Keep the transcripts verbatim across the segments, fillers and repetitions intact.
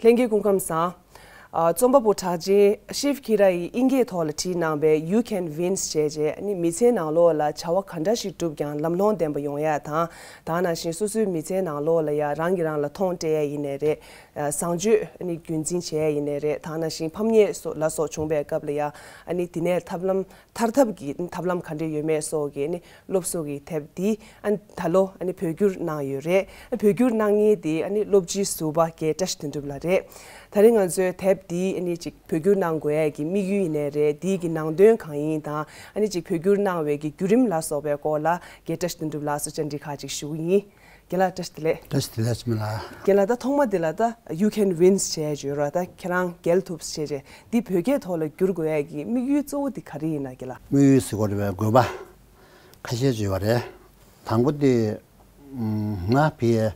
ལྷན་རྒྱས་སྐུ་ཁམས་བཟང་། ཨ། རྩོམ་པ་པོ་གྲགས་ཅན་ཤིབ་ཁི་ར་ཡིས་དབྱིན་སྐད་ཐོག་ལ་བྲིས་གནང་བའི་You Can Win བྱས་རྗེས་ནི་མི་ཚེའི་ནང་ལོགས་ལ་བྱ་བ་ག་འདྲ་ཞིག་བསྒྲུབས་ཀྱང་ལམ་ལྷོང་ལྡན་པ་ཡོང་ཡ་དང་། ད་ག་ནང་བཞིན་སོ་སོའི་མི་ཚེའི་ནང་ལོགས་ལ་ཡ་རང་གིས་རང་ལ་མཐོང་སྤྲད་ཡ་ཡིན་ནའི་རེད། ཨ། བཟང་སྤྱོད་ནི་རྒྱུན་འཛིན་བྱས་ཡ་ཡིན་ནའི་རེད། ད་ག་ནང་བཞིན་ཕམ་ཉེས་སོགས་ལ་སོགས་བྱུང་བའི་སྐབས་ལ་ཡ་ཨ་ནི་དེ་ནས་ཐབས་ལམ་ཐར་ཐབས་ཀྱི་ཐབས་ལམ་ག་འདྲ་ཡོད་མེད་སོགས་ཀྱི་ནི་སློབ་གསོ་གི་དེབ་འདི་ཨ་ནི་ད་ལོ་ཨ་ནི་བོད་བསྒྱུར་གནང་ཡོད་རེད། བོད་བསྒྱུར་གནང་མཁན་དེ་ཨ་ནི་སློབ་སྤྱི་ཟུར་པ་རྒན་བཀྲ་ཤིས་དོན་གྲུབ་ལགས་རེད། ད་རིང་ང་ཚོའི་དེབ་འདི་ཨ་ནི་ཅིག་བོད་བསྒྱུར་གནང་དགོས་ཡས་ཀྱི་དམིགས་ཡུལ་ཡིན་ནའི་རེད། འདི་གི་ནང་དོན་གང་ཡིན་དང་ཨ་ནི་ཅིག་བོད་བསྒྱུར་གནང་བའི་གི་བརྒྱུད་རིམ་ལ་སོགས་པའི་སྐོར་ལ་རྒན་བཀྲ་ཤིས་དོན་གྲུབ་ལགས་སུ་བཅར་འདྲི་ཁག་ཅིག་ཞུ་གི་ཡིན། རྒན་ལགས་བཀྲ་ཤིས་བདེ་ལེགས། བཀྲ་ཤིས་བདེ་ལེགས་འཆི་མེད་ལགས། རྒན་ལགས་ད་ཐོག་མ་འདི་ལ་ད་You Can Win བྱས་བརྗོད་རོགས། ད་ཁྱེད་རང་རྒྱལ་ཐུབ་བྱས་རྗེས་འདི་བོད་སྐད་ཐོག་ལ་བསྒྱུར་དགོས་ཡས་ཀྱི་དམིགས་ཡུལ་གཙོ་བོ་འདི་ག་རེ་ཡིན་ན་རྒན་ལགས། དམིགས་ཡུལ་ཟེར་དགོས་རེད་པས། དགོས་པ་ཁ་ཤས་ཅིག་ཡོད་པ་རེད། དང་པོ་དེ་ང་བི་ཡའི་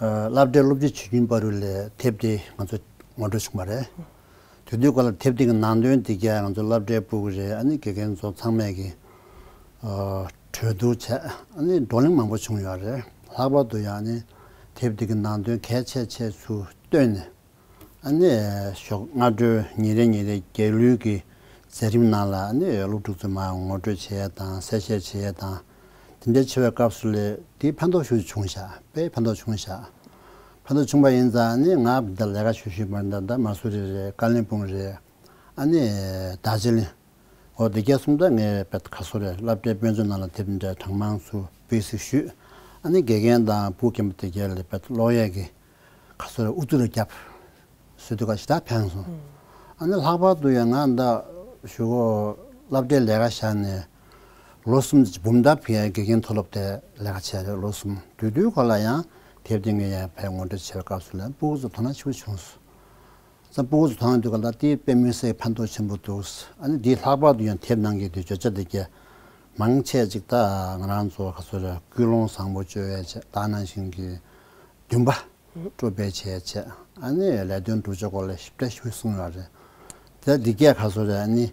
སློབ་གྲྭའི་སློབ་སྤྱི་བྱེད་ཀྱིན་བར་དུ་ལས་དེབ་དེ་ང་ཚོ་ངོ་སྤྲོད་བྱུང་བ་རེད། དེ་དུས་སྐབས་ལ་དེབ་དེ་གི་ནང་དོན་དེ་གས་ང་ཚོ་སློབ་གྲྭའི་ཕྲུ་གུ་རེད། ཨ་ནི་དགེ་རྒན་ཚོ་ཚང་མས་ཀྱི་གྲོས་བསྡུར་བྱས། ཨ་ནི་བགྲོ་གླེང་མང་པོ་བྱུང་ཡོད་རེད། ལྷག་པར་དུ་ཡང་ནི་དེབ་དེ་གི་ནང་དོན་གལ་ཆེ་ཆེ་ཚུར་བཏོན་ནས། ཨ་ནི་ཞོགས་སྔ་དྲོའི་ཉིན་རེ་ཉིན་རེ་རྒྱལ་གླུའི་གི་མཛད་རིམ་ནང་ལ་ཨ་ནི་སློབ་ཕྲུག་ཚོས་མར་ངོ་སྤྲོད་བྱེད་ཡས་དང་གསལ་བཤད་བྱེད་ཡས་དང་། དེ་འདྲ་བྱེད་པའི་སྐབས་སུ་ལས་དེ་ཕན་ཐོགས་ཤུགས་བྱུང་ཤག་དཔེ་ཕན་ཐོགས་བྱུང་ཤག་ཕན་ཐོགས་བྱུང་བ་ཡིན་ཙང་ཨ་ནི་ང་འདི་ལས་ཀ་ཞུ་ཞུ་མར་འདི་ད་མ་སུ་རི་རེད། ཀ་ལིམ་པོང་རེད། ཨ་ནི་དར་ཇི་ལིང་། འོ་དེ་གས་གསུམ་ད་ངས་བེད་ག་སོ་རེད། སློབ་གྲྭའི་དཔེ་མཛོད་ནང་ལ་དེབ་འདྲ་གྲངས་མང་ཚུར་དཔེ་གཟིགས་ཞུས། ཨ་ནི་དགེ་རྒན་དང་བུ་རྒན་པོ་དེ་གས་ལ་བེད་ཀློག་ཡས་ཀྱི་ག་སོ་རེད། ཨུ་ཚུགས་རེ་བརྒྱབ། སུ་དུ་ག་ཞེ་དྲག་ཕན་སོང་། ཨ་ནི་ལྷག་པར་དུ་ཡང་ང་ད་ཞུ་གོ་སློབ་གྲྭའི་ལས་ཀ་བཞག་ནས་ལོ་གསུམ་ཅིག་འབུམ་ཐང་བི་ཡའི་དགེ་རྒན་མཐོ་སློབ་དེ་ལས་ཀ་བྱས་རེད། ལོ་གསུམ། དེ་དུས་སྐབས་ལ་ཡང་དེབ་དེ་ངས་ཡང་ཕར་ངོ་སྤྲོད་བྱེད་པའི་སྐབས་སུ་ལ་ཕྲུ་གུ་ཚོ་དོ་སྣང་ཆེན་པོ་བྱུང་སོང་། ཙམ་ཕྲུ་གུ་ཚོ་མཐོང་དུས་ག་ལ་དེ་དཔེ་མི་སྲིད་ཕན་ཐོགས་ཆེན་པོ་འདུག་ཨ་ནི་དེའི་ལྷག་པར་དུ་ཡང་དེབ་ནང་གི་དེ་བརྗོད་བྱ་དེ་གས་མང་ཆེ་ཅིག་ད་ང་རང་ཚོ་ག་ཚོད་རེད། ཀུན་སློང་བཟང་པོ་སྤྱོད་ཡས་བྱས། ད་ག་ནང་བཞིན་གྱི་འདུན་པ་སྤྲོ་སྤེལ་བྱས་བྱས། ཨ་ནི་ལས་དོན་སྒྲུབ་བྱ་སྐོར་ལ་ཞིབ་ཕྲ་ཞིག་གསུངས་ཡོད་རེད། དེ་འདི་གས་ག་ཚོད་རེད། ཨ་ནི་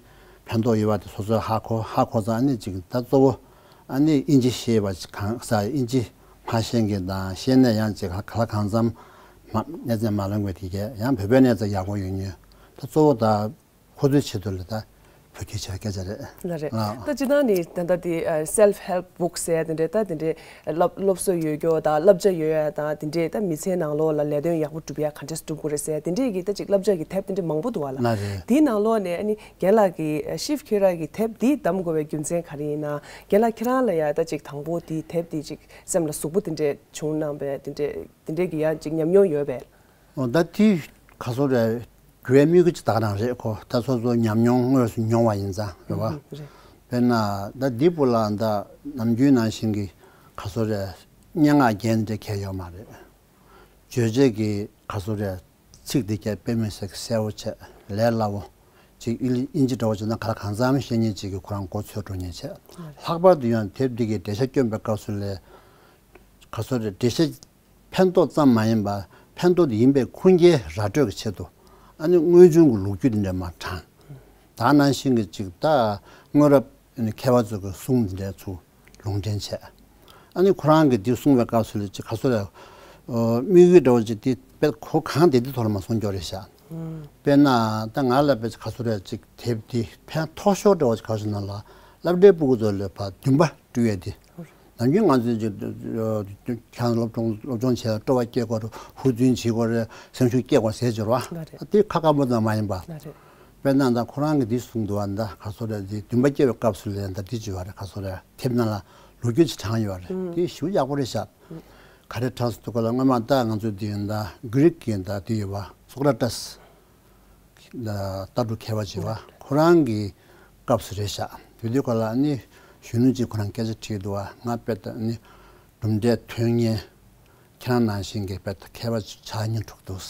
ཕན་ཐོགས་ཡོད་པ་དེ་སོ་སོས་ཧ་གོ། ཧ་གོ་ཙང་ཨ་ནི་ཅིག་ད་གཙོ་བོ་ཨ་ནི་དབྱིན་ཇི་ཤེས་པ་གང་ཟག་དབྱིན་ཇི་མ་ཤེས་མཁན་དང་ཤེས་ནས་ཡང་ཅིག་ག་ལ་གང་འཚམ་མ་གནས་ཚད་མ་ལོན་པའི་དེ་གས་ཡང་བོད་པའི་གནས་ཚད་ཡག་པོ་ཡོད་མཁན་ད་གཙོ་བོ་ད་ཁོ་ཚོའི་ཆེད་དུ་ལ་ད་བོད་སྐད་བྱ་སྐད་ཆ་རེད། ལ་རེད། ལ། ད་སྤྱིར་བཏང་ནི་ད་ལྟ་དེ་self help book ཟེར་དེ་འདྲས་ད་དེ་འདྲས་སློབ་སློབ་གསོ་ཡོད་རྒྱུ་དང་བསླབ་བྱ་ཡོད་ཡ་དང་དེ་འདྲས་ད་མི་ཚེའི་ནང་ལོགས་ལ་ལས་དོན་ཡག་པོ་སྒྲུབ་ཡ་ག་འདྲས་སྒྲུབ་དགོས་རེད་ཟེར་དེ་འདྲས་ཀྱི་ད་ཅིག་བསླབ་བྱ་གི་དེབ་དེ་འདྲས་མང་པོ་འདུག་བ་ལ། ལ་རེད། དེའི་ནང་ལོགས་ནས་ཨ་ནི་རྒན་ལགས་ཀྱི་ཤིབ་ཁི་ར་གི་དེབ་འདི་བདམས་དགོས་པའི་རྒྱུ་མཚན་ག་རེ་ཡིན་ན། རྒན་ལགས་ཁྱེད་རང་ལ་ཡ་ད་ཅིག་དང་པོ་དེའི་དེབ་དེ་ཅིག་སེམས་ལ་ཟུག་པོ་དེ་འདྲས་བྱུང་གནང་པས། དེ་འདྲས་དེ་འདྲས་ཀྱི་ཡང་ཅིག་ཉམས་མྱོང་ཡོད་པས། འོ་ད་དེ་ག་ཚོད་རེད། འགྱུར་བའི་དམིགས་ཡུལ་ཅིག་ད་ག་རང་རེད་ཁོ། ད་སོ་སོ་ཉམས་མྱོང་དངོས་སུ་མྱོང་བ་ཡིན་ཙང་རེད་བ། ཨུ་ཧུ། རེད། དཔེར་ན་ད་འདི་བུ་ལ་ད་ནམ་རྒྱུན་ནང་བཞིན་གྱི་ག་ཚོད་རེད། སྙན་ངག་རྒྱན་འདྲ་གས་ཡོད་མ་རེད། བརྗོད་བྱེད་ཀྱི་ག་ཚོད་རེད། ཚིག་འདི་གས་དཔེ་མི་སྲིད་གསལ་བོ་བྱས་ལས་སླ་བོ། ཅིག་དབྱིན་དབྱིན་ཇི་འདྲ་བོ་བྱས་ན་ག་ལ་གང་འཚམ་ཤེས་མཁན་ཅིག་གི་ཁོ་རང་མགོ་ཚོས་འགྲོ་མཁན་བྱས། ལྷག་པར་དུ་ཡང་དེབ་འདི་གི་འགྲེལ་བཤད་སྐྱོན་པའི་སྐབས་སུ་ལས་ག་ཚོད་རེད། འགྲེལ་བཤད་ཕན་ཐོགས་ཙམ་མ་ཡིན་པར་ཕན་ཐོགས་དེ་ཡིན་པའི་ཁུངས་སྐྱེལ་ར་སྤྲོད་ཀྱི་ཆེད་དུ་ཨ་ནི་དངོས་བྱུང་གི་ལོ་རྒྱུས་དེ་འདྲ་མར་དྲངས། ད་ནང་བཞིན་གྱི་ཅིག་ད་སྔོན་རབས་ཨ་ནི་མཁས་པ་ཚོ་གི་གསུང་དེ་འདྲ་ཚུར་ལུང་འདྲེན་བྱས། ཨ་ནི་ཁོ་རང་གིས་དེ་གསུང་བའི་སྐབས་སུ་ལ་ཅིག་ག་ཚོད་རེད། དམིགས་ཡུལ་འདྲ་བོ་ཅིག་དེ་དཔེ་ཁོ་གང་བདེ་བདེ་ཐོག་ལ་མ་གསུང་རྒྱུ་རེད་ཤག་དཔེར་ན་ད་ང་ལ་དཔེ་ག་ཚོད་རེད། ཅིག་དེབ་དེ་ཕན་ཐོགས་ཤོས་འདྲ་བོ་ཅིག་ག་ཚོད་ན་ལ་སློབ་གྲྭའི་ཕྲུ་གུ་ཚོ་ལ་ཕར་འདུན་པ་སྤྲོད་ཡས་དེ། ནམ་རྒྱུན་ང་ཚོས་ཅིག་ཁྱེད་རང་སློབ་སྦྱོང་སློབ་སྦྱོང་བྱས་ལ་སྤྲོ་བ་སྐྱེ་དགོས་རེད། ཧུར་བརྩོན་བྱེད་དགོས་རེད། སེམས་ཤུགས་སྐྱེ་དགོས་ཟེར་གྱི་རེད་བ། ལ་རེད། དེ་ཁ་ཁ་མོ་ཙམ་མ་ཡིན་པ། ལ་རེད། དཔེར་ན་ད་ཁོ་རང་གིས་འདི་གསུངས་འདུག་བ། ད་ག་ཚོད་རེད། འདི་འདུན་པ་སྐྱེ་བའི་སྐབས་སུ་ལ་ད་འདི་བྱས་པ་རེད། ག་ཚོད་རེད། དེབ་ནང་ལ་ལོ་རྒྱུས་ཅིག་དྲངས་ཡོད་རེད། ཨུམ། དེ་ཞེ་པོ་ཡག་པོ་རེད་ཤག་ཨུམ། ག་རེ་དྲངས་སོང་འདུག་ག་ལ། སྔོན་མ་ད་ང་ཚོ་འདི་ཡིན་ད་གྷི་རིག་གི་ད་འདི་ཡོད་པ། སོ་ཀ་ར་ཏཱས། ལྟ་གྲུབ་མཁས་པ་ཅིག་ཡོད་པ། ཁོ་རང་གི་སྐབས་སུ་རེད་ཤག་དེ་དུས་ག་ལ་ནི་གཞོན་ནུ་ཅིག་ཁོ་རང་སྐད་ཆ་དྲིས་འདུག་བ། ང་དཔེ་ད་ནི་གྲུབ་འབྲས་ཐོན་མཁན། ཁྱེད་རང་ནང་བཞིན་གྱི་དཔེ་མཁས་པ་ཆགས་སྙིང་འདོད་འདུག་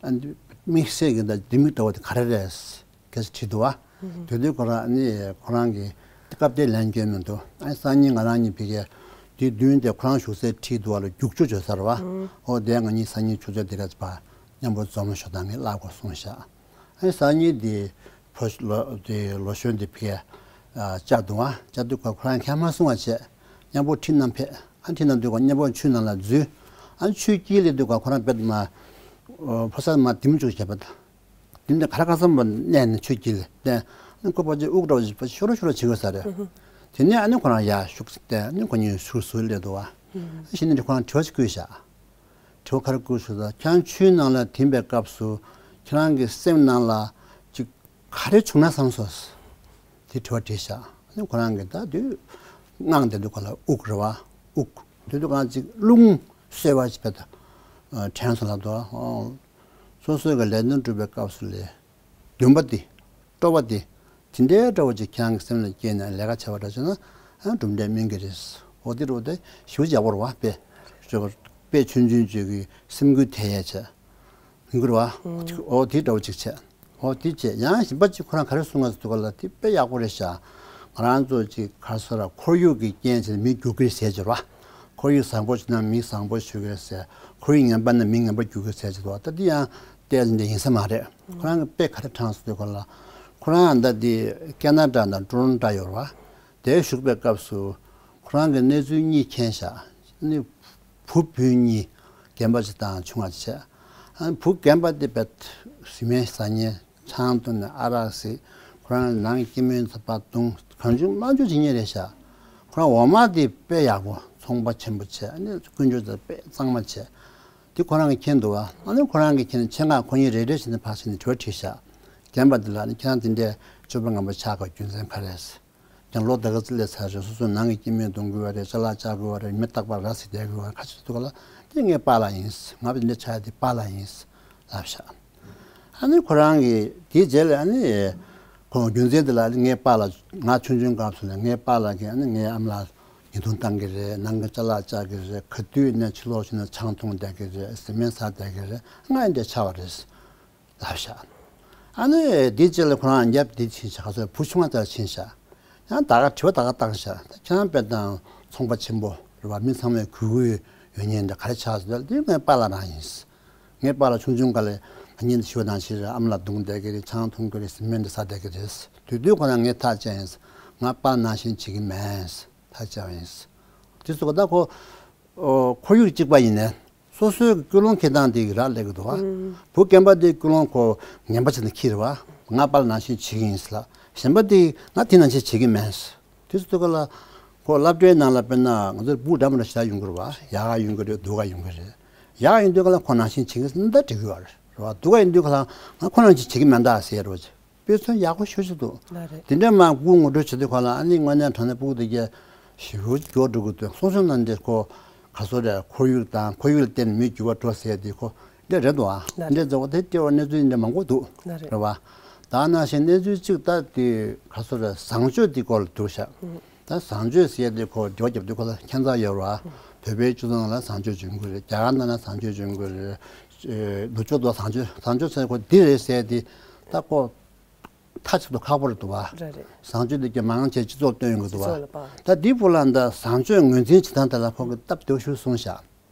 ཨ་ནི་དམིགས་བསལ་གྱི་ད་ལྡེ་མིག་འདྲ་བོ་དེ་ག་རེ་རེད་ཟེར་དྲིས་འདུག་བ། དེ་དུས་ཁོ་རང་ནི་ཁོ་རང་གིས་སྐབས་དེར་ལན་སྐྱོན་མི་འདུག་ཨ་ནི་སང་ཉིན་ང་རང་གཉིས་ཕ་གིར་དེ་བདུན་དེ་ཁོ་རང་བཞུགས་སའི་འཁྲིས་འདུག་བ་ལ་རྒྱུགས་ཆུ་བྱོས་ཚར་བ། ཨོ་དེ་ང་གཉིས་སང་ཉིན་ཆུ་ཚོད་དེ་ག་ཚོད་ཕར་མཉམ་པོ་འཛོམས་ཤོག་དང་ངས་གླ་དགོས་གསུངས་ཤག་ཨ་ནི་སང་ཉིན་དེ་ཕོ་ལོ་དེ་ལོ་གཞོན་དེ་ཕ་གིར་བཅར་འདུག་བ། བཅར་དུས་ཁོ་ཁོ་རང་ཁས་མ་གསུང་བ་བྱས་མཉམ་པོ་འཁྲིས་ནང་ཕེབས། ཨ་འཁྲིས་ནང་དུས་ཀ་མཉམ་པོ་ཆུ་ནང་ལ་འཛུལ། ཨ་ཆུའི་དཀྱིལ་ལ་དུས་ཀ་ཁོ་རང་དཔེ་མ་ ཕོ་གསར་མ་དེ་མོ་ཅིག་བྱས་པ་དང་། དེ་འདྲ་ག་རེ་ག་ས་མ་གནས་ནས་ཆོས་སྐྱིད་ལ་བསྟན། ཨ་ནི་ཁོ་ཕལ་ཆེར་དབུགས་འདྲ་བོ་ཞིག་ཕལ་ཆེར་ཤོར་ཤོར་བྱེད་དགོས་ས་རེད། དེ་ནས་ཨ་ནི་ཁོ་རང་ཡར་ཤུགས་བསྟན། ཨ་ནི་ཁོ་གཉིས་ཟུར་ཟུར་སླེབས་འདུག་བ། གཞི་ནས་ཁོ་རང་དྲི་བ་ཞིག་བསྐུར་བཞག་དྲི་བ་ག་རེ་བསྐུར་ཞུ་ད། ཁྱེད་རང་ཆུའི་ནང་ལ་དེད་པའི་སྐབས་སུ་ཁྱེད་རང་གི་སེམས་ནང་ལ་ཅིག་ག་རེ་བྱུང་ན་བསམ་སོང་། དེ་དྲི་བ་དྲིས་ཤག་ཨ་ནི་ཁོ་རང་གིས་ད་དུས་སྔངས་བསྡད་དུས་ཁོ་ལ་དབུགས་རེད་བ། དབུགས་དེ་དུས་གང་ཅིག་རླུང་གསོལ་བ་ཞིག་བྱས་ད། དྲན་སོང་ལབ་འདུག་བ། སོ་སོའི་གི་ལས་དོན་སྒྲུབ་པའི་སྐབས་སུ་ལས་འདུན་པ་དེ། སྤྲོ་བ་དེ། དེ་འདྲའི་འདྲ་བོ་ཅིག་ཁྱེད་རང་གི་སེམས་ལ་སྐྱེས་ནས་ལས་ཀ་བྱས་པ་འདྲ་བྱས་ན་ཨ་གྲུབ་འབྲས་སྨིན་གྱི་རེད། འོ་དེ་འདྲ་བོ་དེ་ཞེ་པོ་ཡག་པོ་རེད་བ། དཔེ། དཔེ་ཆུང་ཆུང་ཅིག་གི་སེམས་འགུལ་ཐེབས་ཡས་བྱས། ཡིན་དགོས་རེད་བ། འོ་དེ་འདྲ་བོ་ཅིག་བྱས། འོ་དེ་བྱས། ཡང་གཞན་པ་ཅིག་ཁོ་རང་ག་རེ་གསུང་ང་ཟེར་དུས་ག་ལ་དེ་དཔེ་ཡག་པོ་རེད་ཤག་ང་རང་ཚོ་ཅིག་ག་རེ་ཟེར་ར། ཁོར་ཡུག་གི་རྐྱེན་བྱས་ནས་མི་འགྱུར་གྱི་རེད་ཟེར་གྱི་རེད་བ། ཁོར་ཡུག་བཟང་པོ་བྱུང་ན་མི་བཟང་པོ་འགྱུར་གྱི་རེད་ཟེར། ཁོར་ཡུག་ངན་པ་ན་མི་ངན་པ་འགྱུར་གྱི་རེད་ཟེར་གྱི་རེད་བ། ད་དེ་ཡང་བལྟས་ནས་ཡིན་ས་མ་རེད། ཁོ་རང་གིས་དཔེ་ག་རེ་དྲངས་ཟེར་དུས་ག་ལ། ཁོ་རང་ད་དེ་ཁེ་ན་ཌ་དང་ཊོ་རོན་ཊོ་ཡོད་རེད་བ། དེར་བཞུགས་པའི་སྐབས་སུ་ཁོ་རང་གི་གནས་ཚུལ་གཉིས་མཁྱེན་ཤག་ཨ་ནི་བུ་སྤུན་གཉིས་རྒན་པ་ཅིག་དང་ཆུང་བ་ཅིག་བྱས། ཨ་ནི་བུ་རྒན་པ་དེ་དཔེ་བཟི་སྨན་ཟ་མཁན། ཆང་འཐུང་ནས་ཨ་རག་བཟི། ཁོ་རང་ནང་གི་སྐྱེ་དམན་ཚོ་ཕར་རྡུང་། གང་བྱུང་མང་བྱུང་བྱེད་མཁན་རེད་ཤག་ཁོ་རང་འོག་མ་དེ་དཔེ་ཡག་པོ། ཚོང་པ་ཆེན་པོ་བྱས། ཨ་ནི་ཀུན་སྤྱོད་དེ་དཔེ་གཙང་མ་བྱས། དེ་ཁོ་རང་གིས་མཁྱེན་འདུག་བ། ཨ་ནི་ཁོ་རང་གིས་མཁྱེན་ནས་ཆེད་མངགས་ཁོ་གཉིས་རེ་རེ་བྱས་ནས་ཕར་ཕྱིན་ནས་དྲི་བ་དྲིས་ཤག་རྒན་པ་འདི་ལ་ནི་ཁྱེད་རང་འདི་འདྲའི་སྤྱོད་པ་ངན་པ་ཆགས་དགོས་རྒྱུ་མཚན་ག་རེ་རེད། ཀྱང་ལོ་ད་ག་ཚོད་སླེབས་ཚར་རེད། སོ་སོའི་ནང་གི་སྐྱེ་དམན་རྡུང་དགོས་པ་རེད། ཅ་ལག་བཅག་དགོས་པ་རེད། མི་རྟག་པར་ར་བཟི་བསྡད་དགོས་པ་རེད། ཁ་ཆེ་ཐུག་ལ་དེ་ངའི་པཱ་ལགས་ཡིན། ང་འདི་འདྲ་ཆགས་དེ་པཱ་ལགས་ཡིན་ལབ་ཤག་ཨ་ནི་ཁོ་རང་གིས་དེའི་རྗེས་ལ་ཨ་ནི་ཁོང་རྒྱུ་མཚན་དེ་ལ་ཨ་ནི་ངའི་པཱ་ལགས། ང་ཆུང་ཆུང་སྐབས་སུ་ལ་ངའི་པཱ་ལགས་ཀྱིས་ཨ་ནི་ངའི་ཨ་མ་ལགས་ཉེས་རྡུང་བཏང་གི་རེད། ནང་གི་ཅ་ལག་བཅག་གི་རེད། ག་དུས་ནས་ཕྱི་ལོགས་ཕྱིན་ན་ཆང་འཐུང་བསྡད་ཀྱི་རེད། བཟི་སྨན་ཟ་བསྡད་ཀྱི་རེད། ང་འདི་འདྲ་ཆགས་པ་རེད་ལབ་ཤག་ཨ་ནི་དེའི་རྗེས་ལ་ཁོ་རང་རྒྱབ་དེ་ཕྱིན་ཤག་ཁ་སང་བུ་ཆུང་བ་དེར་ཕྱིན་ཤག་ཡང་ད་ག་དྲི་བ་ད་ག་བཏང་ཤག་ད་ཁྱེད་རང་དཔེ་དང་ཚོང་པ་ཆེན་པོ་རེད་བ། མི་ཚང་མས་གུས་གུས་ཡོད་མཁན་འདྲ་ག་རེ་ཆགས་ཟེར་ད། དེ་ངའི་པཱ་ལགས་རང་ཡིན། ངའི་པཱ་ལགས་ཆུང་ཆུང་སྒང་ལ་ཉིན་ཞུ་བ་ནང་བཞིན་རེད། ཨ་མ་ལགས་རྡུང་བསྡད་ཀྱི་རེད། ཆང་འཐུང་གི་རེད། བཟི་སྨན་འདི་ཟ་བསྡད་ཀྱི་རེད། དེ་དུས་ཁོ་རང་ངས་ཐག་བཅད་ཡིན། ང་པཱ་ནང་བཞིན་བྱེད་ཀྱི་མེད། ཐག་བཅད་པ་ཡིན། དེ་ཚོ་ད་ཁོ་ཨོ་ཁོར་ཡུག་གཅིག་པ་ཡིན་ནའི་སོ་སོའི་ཀུན་སློང་འཁྱེར་སྟངས་དེ་གི་རག་ལས་ཀྱི་འདུག་བ། ཨང་། བུ་རྒན་པ་དེའི་ཀུན་སློང་ཁོ་ངན་པ་བྱས་ནས་འཁྱེར་བ། ང་པཱ་ལགས་ནང་བཞིན་བྱེད་ཀྱི་ཡིན་ཟེར་ལ། གཞན་པ་དེ་ང་དེ་ནང་བཞིན་བྱེད་ཀྱི་མེད་ཟེར། དེ་ཚོ་ཐུག་ག་ལ་ཁོ་སློབ་གྲྭའི་ནང་ལ་དཔེར་ན་ང་ཚོར་སྤུ་གུ་འདྲ་མི་འདྲ་ཞེ་དྲག་ཡོང་གི་རེད་བ། ཡག་ག་ཡོང་གི་རེད། སྡུག་ག་ཡོང་གི་རེད། ཡག་ག་ཡིན་དུས་ག་ལ་ཁོ་ནང་བཞིན་བྱེད་ཀྱི་ཟེར་ན་ད་འགྲིག་གི་ཡོད་རེད་བ། སྡུག་ག་ཡིན་དུས་ག་ལ་ང་ཁོ་ནང་བཞིན་བྱེད་ཀྱི་མེད་ད་ཟེར་རོ། དཔེ་མཚོན་ཡག་པོ་ཞེ་ཅིག་འདུག་ལགས་རེད། དེ་འདྲ་མ་སྤུ་གུ་ངོ་སྤྲོད་བྱེད་དུས་ག་ལ་ཨ་ནི་དངོས་གནས་དྲང་གནས་སྤུ་གུ་དེ་གས་ཞེ་པོ་མགྱོགས་འགྲོ་གི་འདུག་སོང་སོང་ན་འདི་ཁོ་ག་སོ་རེད། ཁོར་ཡུག་དང་ཁོར་ཡུག་ལ་བརྟེན་ནས་མི་འགྱུར་བ་འགྲོ་ཟེར་དེ་ཁོ་འདི་རེད་འདུག་ཨ། ལགས་རེད། འདི་ཚོ་དེ་ལྟེ་བ་གནས་ཚུལ་འདི་མང་པོ་འདུག་ལགས་རེད། རེད་བ། ད་ནང་བཞིན་གནས་ཚུལ་གཅིག་ད་དེ་ག་སོ་རེད། བཟང་སྤྱོད་དེ་སྐོར་ལ་འདུག་ཤག་ད་བཟང་སྤྱོད་ཟེར་དེ་ཁོ་འགྱུར་བ་རྒྱབ་དུས་ཁོ་ལ་ཁྱད་མཚར་ཡོད་རེད་བ། བོད་པའི་སྤྱི་ཚོགས་ནང་ལ་བཟང་སྤྱོད་བྱུང་གི་རེད། རྒྱ་གར་ནང་ལ་བཟང་སྤྱོད་བྱུང་གི་རེད། ནུབ་ཕྱོགས་དུ་བཟང་སྤྱོད་བཟང་སྤྱོད་ཟེར་ཁོ་འདི་རེད་ཟེར་དེ་ད་ཁོ་མཐའ་གཅིག་ཏུ་ཁག་པོ་རེད་འདུག་བ། རེད་རེད། བཟང་སྤྱོད་དེ་གྱད་མང་ཆེ་སྤྱི་ཚོགས་བཏོན་ཡོང་གི་འདུག་བ། སྤྱི་ཚོགས་ལ་པ། ད་འདི་བུ་ལ་འདི་བཟང་སྤྱོད་ངོས་འཛིན་བྱེད་སྟངས་དེ་ལ་ཁོ་གི་སྟབས་བདེ་པོ་ཞིག་གསུངས་ཤག་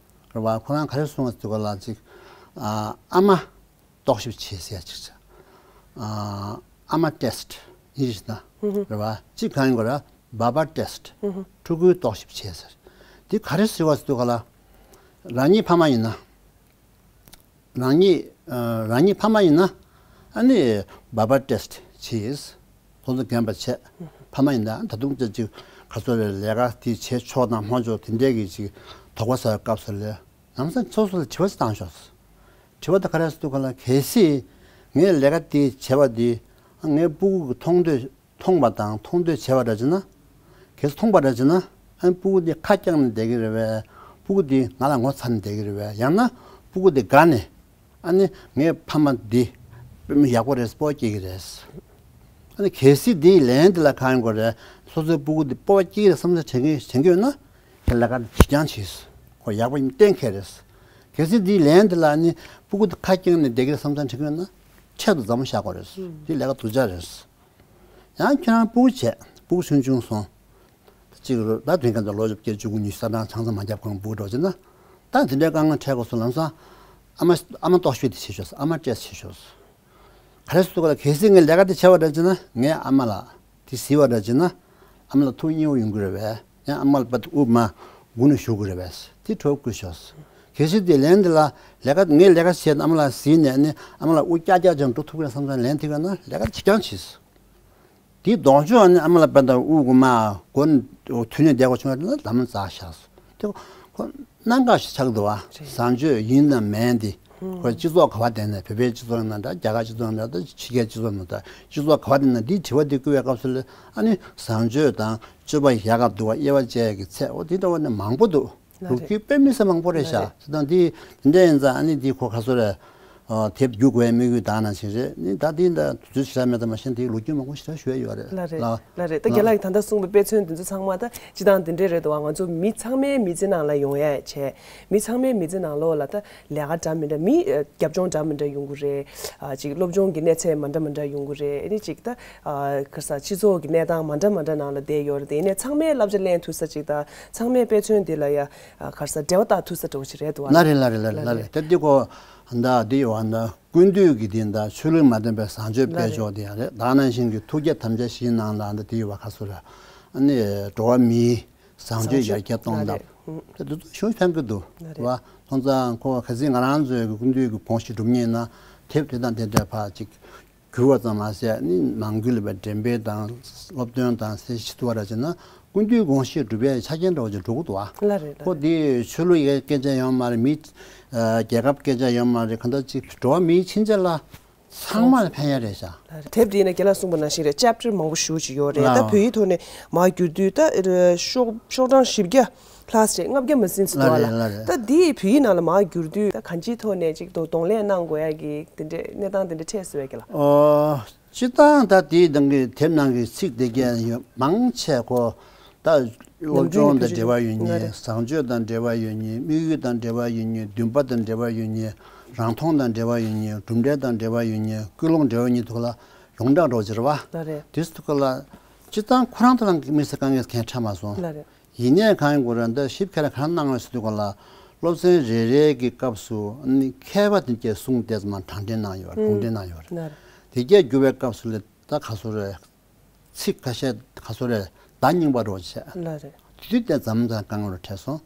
རེད་བ། ཁོ་རང་ག་རེ་གསུངས་ཟེར་གོ་ལ་ཅིག་ཨ་མ་རྟོག་ཞིབ་བྱེད་ཟེར་ཅིག་བྱ། ཨ་མ་ཊེ་སི་ཊི་ཡིན་ཞིག་ན་རེད་བ། གཅིག་གང་ཡིན་གོ་ར་བ་བ་ཊེ་སི་ཊི་ཕྲུ་གུའི་རྟོག་ཞིབ་བྱེད་ཟེར། འདི་ག་རེ་ཟེར་བ་ཟེར་གོ་ལ། རང་ཉིད་ཕ་མ་ཡིན་ན། རང་ཉིད་ཨ་རང་ཉིད་ཕ་མ་ཡིན་ན་ཨ་ནི་བ་བ་ཊེ་སི་ཊི་བྱེད། ཁོང་ཚོ་རྒན་པ་བྱས། ཕ་མ་ཡིན་ན་ད་དུང་ཅིག་ཅིག་ག་ཚོད་རེད། ལས་ཀ་དེ་བྱེད་ཆོག་དང་མ་ཆོག་དེ་འདྲས་ཀྱི་ཅིག་དོགས་པ་ཟ་བའི་སྐབས་སུ་ལས་ལམ་སང་སོ་སོ་ལ་དྲི་བ་ཞིག་བཏང་ཤོག་དྲི་བ་དེ་ག་རེ་ཟེར་དུས་ག་ལ། གལ་སྲིད་ངས་ལས་ཀ་དེ་བྱས་པ་དེ་ངའི་སྤུ་གུ་གི་མཐོང་ཐོས་མཐོང་བ་དང་མཐོང་ཐོས་བྱས་པ་འདྲ་བྱས་ན། གལ་སྲིད་མཐོང་པ་འདྲ་བྱས་ན། ཨ་ནི་སྤུ་གུ་དེ་ཁ་བཀྱགས་ནས་བསྡད་ཀྱི་རེད་པས། སྤུ་གུ་དེ་ང་ལ་ངོ་ཚ་ནས་བསྡད་ཀྱི་རེད་པས། ཡང་ན་སྤུ་གུ་དེ་དགའ་ནས་ཨ་ནི་ངའི་ཕ་མ་འདི་དཔེ་མི་ཡག་པོ་རེད་སྤོབས་པ་སྐྱེ་གི་རེད། ཨ་ནི་གལ་སྲིད་འདིའི་ལན་འདི་ལ་གང་ཡིན་དགོས་རེད། སོ་སོའི་སྤུ་གུ་འདི་སྤོབས་པ་སྐྱེ་གི་རེད་བསམ་ཚུལ་དྲན་གི་དྲན་གི་ཡོད་ན། ཁྱེད་ལས་ཀ་འདི་ཅི་རྐྱང་བྱས། ཁོ་ཡག་པོ་ཡིན་གཏན་འཁེལ་རེད། གལ་སྲིད་འདིའི་ལན་འདི་ལ་ཨ་ནི་སྤུ་གུ་འདི་ཁ་བཀྱགས་ནས་བསྡད་ཀྱི་རེད་བསམ་ཚུལ་དྲན་གི་ཡོད་ན། འཕྲལ་དུ་མཛའ་མོ་བཞག་དགོས་རེད། འདི་ལས་ཀ་སྡུག་ཅག་རེད། ཡང་ཁྱོད་རང་སྤུ་གུ་བྱས། སྤུ་གུ་ཆུང་ཆུང་སོང་། གཅིག་རུ་ད་དེང་སང་ད་ལོ་བཅོ་བརྒྱད་བཅུ་དགུ་ཉི་ཤུ་རྩ་གྲངས་ཆང་ས་མ་བརྒྱབ་གོང་སྤུ་གུ་འགྲོ་བྱས་ན། ད་དེ་འདྲའི་དཀའ་ངལ་འཕྲད་དགོས་སོང་ལམ་སང་། ཨ་མ་ཨ་མ་རྟོག་ཞིབ་དེ་བྱེད་ཤོག་ཨ་མ་ཊེ་སི་ཊི་བྱེད་ཤོག་ག་རེ་ཟེར་དགོས་ལ། གལ་སྲིད་ངས་ལས་ཀ་དེ་བྱས་པ་འདྲ་བྱས་ན་ངའི་ཨ་མ་ལགས་དེ་གཟིགས་པ་འདྲ་བྱས་ན། ཨ་མ་ལགས་ཐུགས་མཉེས་པོ་ཡོང་གི་རེད་པས། ཡང་ཨ་མ་ལགས་དཔེ་དབུ་མ་སྒུག་ནས་བཞུགས་ཀྱི་རེད་པས། དེ་གྲོགས་བསྐུལ་ཤོག་གལ་སྲིད་དེ་ལན་དེ་ལ་ལས་ཀ་ངས་ལས་ཀ་བྱས་ནས་ཨ་མ་ལགས་གཟིགས་ནས་ནི་ཨ་མ་ལགས་དབུགས་ཀྱག་ཀྱག་ཅིག་འགྲོ་ཐུབ་ཀྱི་རེད་བསམ་ཙང་ལན་དེ་ག་ན་ལས་ཀ་ཇི་རྐྱང་བྱས། དེའི་ལྡོག་ཕྱོགས་ནི་ཨ་མ་ལགས་དཔེ་ད་དབུགས་གོ་མ་གོ་ཐུན་ནས་བསྡད་དགོས་བྱུང་བ་ལ་ལམ་འཛག་བཞག་སོང་། དེ་ཁོ་གནད་འགག་ཞིག་ཆགས་འདུག་བ། བཟང་སྤྱོད་ཡིན་ནམ་མིན་ཏེ། ཁོ་སྤྱི་ཚོགས་ག་བ་བསྡད་ན་བོད་པའི་སྤྱི་ཚོགས་ཡིན་ན་འདྲ། རྒྱ་གར་སྤྱི་ཚོགས་ཡིན་ན་འདྲ། ཕྱི་རྒྱལ་སྤྱི་ཚོགས་ཡིན་ན་འདྲ། སྤྱི་ཚོགས་ག་བ་བསྡད་ན་འདིའི་དྲི་བ་འདི་བསྐུལ་བའི་སྐབས་སུ་ལ་ཨ་ནི་བཟང་སྤྱོད་དང་སྤྱོད་པ་ཡག་ག་འདུག་བ། དབྱེ་བ་འབྱེད་ཀྱི་ཚད་འོ་དེ་འདྲ་བ་ནི་མང་པོ་འདུག་ལོ་རྒྱུས་དཔེ་མི་སྲིད་མང་པོ་རེད་ཤག་དེ་དང་དེ་དེ་འདྲ་ཡིན་ཙང་ཨ་ནི་དེ་ཁོ་ག་ཚོད་རེད། དེབ་བསྒྱུར་དགོས་པའི་དམིགས་ཡུལ་དག་ནང་བཞིན་རེད། ནི་ད་དེ་འདྲ་དུས་ཚོད་ཞེ་དྲག་མེད་ཙང་མ་གཞི་དེའི་ལོ་རྒྱུས་མང་པོ་ཞེ་དྲག་ཞུ་ཡ་ཡོད་རེད་ལ་རེད། ལ་རེད། ད་རྒན་ལགས་ཀྱིས་ད་ལྟ་གསུངས་པའི་དཔེ་མཚོན་འདི་ཚོ་ཚང་མ་ད་སྤྱི་བཏང་འདི་འདྲས་རེད་འདུག་བ། ང་ཚོ་མི་ཚང་མའི་མི་ཚེ་ནང་ལ་ཡོང་ཡ་བྱས། མི་ཚང་མའི་མི་ཚེ་ནང་ལོགས་ལ་ད་ལས་ཀ་འདྲ་མི་འདྲ། མི་རྒྱབ་ལྗོངས་འདྲ་མི་འདྲ་ཡོང་གི་རེད། ཅིག་སློབ་སྦྱོང་གི་གནས་ཚད་མ་འདྲ་མི་འདྲ་ཡོང་གི་རེད། ཨ་ནི་ཅིག་ད་ག་རེ་ཟེར་སྤྱི་ཚོགས་ཀྱི་གནས་སྟངས་མ་འདྲ་མ་འདྲ་ནང་ལ་བསྡད་ཡོད་རེད། དེ་ནས་ཚང་མས་བསླབ་བྱ་ལེན་ཐུབ་ས་ཅིག་དང་ཚང་མས་དཔེ་མཚོན་འདི་ལ་ཡ་ག་རེ་ཟེར་འབྲེལ་བ་བཏགས་ཐུབ་ས་འདྲ་བོ་ཞིག་རེད་འདུག་བ། ལ་རེད། ལ་རེད། ལ་རེད། ལ་རེད། ད་འདི་གོ་ད་འདི་ཡོད་བ། ད་ཀུན་འདུས་ཀྱི་འདི་ད་ཆོས་ལུགས་མ་བསྟེན་པའི་བཟང་སྤྱོད་ལ་སྤེལ་རེད། ཕྱོགས་འདི་ཡང་རེད། ད་ནང་བཞིན་གྱི་ཐུགས་བསྐྱེད་དམ་བཅའ་བཞིའི་ནང་ལ་ད་འདི་ཡོད་བ། ག་རེ་ཟེར། ཨ་ནི་འགྲོ་བ་མིའི་བཟང་སྤྱོད་ཡར་རྒྱས་གཏོང་ཐབས། ལ་རེད། ད་འདི་ཚོ་ཞུ་ཕན་གི་འདུག་ལ་རེད། བ། སོང་ཙང་ཁོ་གལ་སྲིད་ང་རང་ཚོའི་ཀུན་འདུས་ཀྱི་དགོངས་གཞི་སྒྲུབ་མཁན་ཡིན་ན་དེབ་དེ་དང་དེ་འདྲ་ཕར་ཅིག་བསྒྱུར་བ་ཙམ་མ་ཟད་ནི་ནང་ཁུལ་ལ་བའི་འགྲེམས་སྤེལ་དང་སློབ་སྟོན་དང་ཟེར་ཞིག་ཐུབ་པ་ར་བྱས་ན་ཀུན་འདུས་དགོངས་གཞི་སྒྲུབ་པའི་ཆ་རྐྱེན་འདྲ་བོ་ཅིག་འགྲོ་གི་འདུག་བ། ལ་རེད། ལ་ཁོ་རེད། དེ་ཆོས་ལུགས་ཡི་སྐད་ཆ་ཡོད་མ་རེད། མི་རྒྱལ་ཁབ་སྐད་ཆ་ཡོད་མ་རེད། གང་ལྟར་ཅིག་འགྲོ་བ་མིའི་ཕྱིན་ཆད་ལ་ཚང་མར་ཕན་ཡ་རེད་ཤག་དེབ་འདི་ནི་རྒན་ལགས་གསུངས་པ་ནང་བཞིན་རེད། ཅེབ་ཊར་མང་པོ་ཞེ་པོ་ཅིག་ཡོད་རེད། ད་ལའོ། བོད་ཡིག་ཐོག་ནས་མར་བསྒྱུར་དུས་ད་ཤོག་ཤོག་གྲངས་བཞི་བརྒྱ་ལྷག་ཅིག་ལྔ་བརྒྱ་མ་ཟིན་ཙམ་འདུག་ལ་རེད། ལ་རེད། ད་འདི་བོད་ཡིག་ནང་ལ་མར་བསྒྱུར་དུས་ད་གང་ཅིའི་ཐོག་ནས་ཅིག་གདོང་ལེན་གནང་དགོས་ཡ་གི་དེ་འདྲའི་གནས་སྟངས་དེ་འདྲ་འཕྲད་སོང་བས་རྒན་ལགས། ཨོ། སྤྱིར་བཏང་ད་དེའི་ནང་གི་དེབ་ནང་གི་ཚིག་དེ་གས་ཡོད་མང་ཆེ་ཁོ་ད་སློབ་སྦྱོང་དང་འབྲེལ་བ་ཡོད་མཁན། ལ་རེད། བཟང་སྤྱོད་དང་འབྲེལ་བ་ཡོད་མཁན། དམིགས་ཡུལ་དང་འབྲེལ་བ་ཡོད་མཁན། འདུན་པ་དང་འབྲེལ་བ་ཡོད་མཁན། རང་མཐོང་དང་འབྲེལ་བ་ཡོད་མཁན། གྲུབ་འབྲས་དང་འབྲེལ་བ་ཡོད་མཁན། ཀུན་སློང་འབྲེལ་བ་ཡོད་མཁན་དེ་ཚོ་ལ་ཡོངས་གྲགས་འདྲ་བོ་ཅིག་རེད་བ། ལ་རེད། དེ་ཚོ་ལ་སྤྱིར་བཏང་ཁོ་རང་ཚོ་ལ་དམིགས་བསལ་དཀའ་ངལ་གང་ཡང་འཕྲད་མ་སོང་། ལ་རེད། ཡིན་ནའི་གང་ཡིན་དགོས་རེད། འདི་ཞིབ་ཁ་ལ་གང་གནང་བ་ཟེར་དུས་ག་ལ་སློབ་ཚན་རེ་རེ་གི་སྐབས་སུ་ནི་མཁས་པ་དེ་གས་གསུང་དེ་ཚོ་མ་དྲང་འདྲེན་གནང་ཡོད་རེད། དྲུང་འདྲེན་གནང་ཡོད་རེད། ལ་རེད། དེ་གས་བསྒྱུར་བའི་སྐབས་སུ་ལ་ད་ག་ཚོད་རེད། ཚིག་ཁ་ཤས་ག་ཚོད་རེད། བརྡ་རྙིང་པ་འདྲ་བོ་བྱས། ལ་རེད། དེ་དུས་དེ་མཚམས་མཚམས་དཀའ་ངལ་འཕྲད་སོང་།